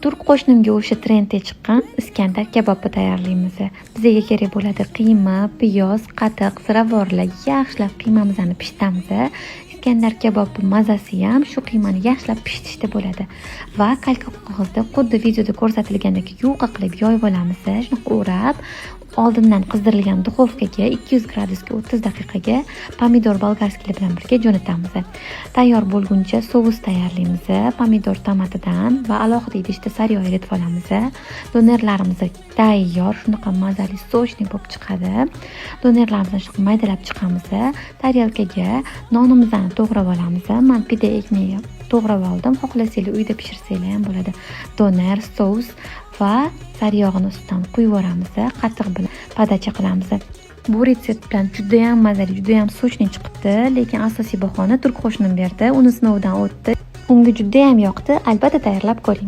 Turk qo'shnimga o'sha trendga chiqqan Iskandar kabobni tayyorlaymiz. Bizga kerak bo'ladi qiyma, piyoz, qatiq, ziravorlar. Yaxshilab qiymamizni pishitamiz. Iskandar kabobni mazasi ham shu qiymani yaxshilab pishitishda bo'ladi. Va kalka qog'ozda xuddi videoda ko'rsatilgandek yuqa qilib yoyib olamiz. Shunaqa o'rab, oldindan qizdirilgan duxovkaga 200 gradusga 30 daqiqaga pomidor болгарский bilan birga jo'natamiz. Tayyor bo'lguncha sous tayyorlaymiz. Pomidor tomatidan va alohida idishda sariyog' eritib olamiz. Donerlarimiz tayyor, shunaqa mazali, сочный bo'lib chiqadi. Donerlarimizni shunaqa maydalab chiqamiz. Tarelkaga nonimizni to'g'rab olamiz. Man pida ekmagi to'g'rab oldim. Xohlasanglar, uyda pishirsanglar ham bo'ladi. Doner, sous va sariyog'ini ustidan quyib yuboramiz. Qatiq bilan подача qilamiz. Bu retsept bilan judayam mazali, judayam сочный chiqibdi, lekin asosiy bahoni turk qo'shnim berdi. Uni sinovdan o'tdi. Unga judayam yoqdi. Albatta tayyorlab ko'ring.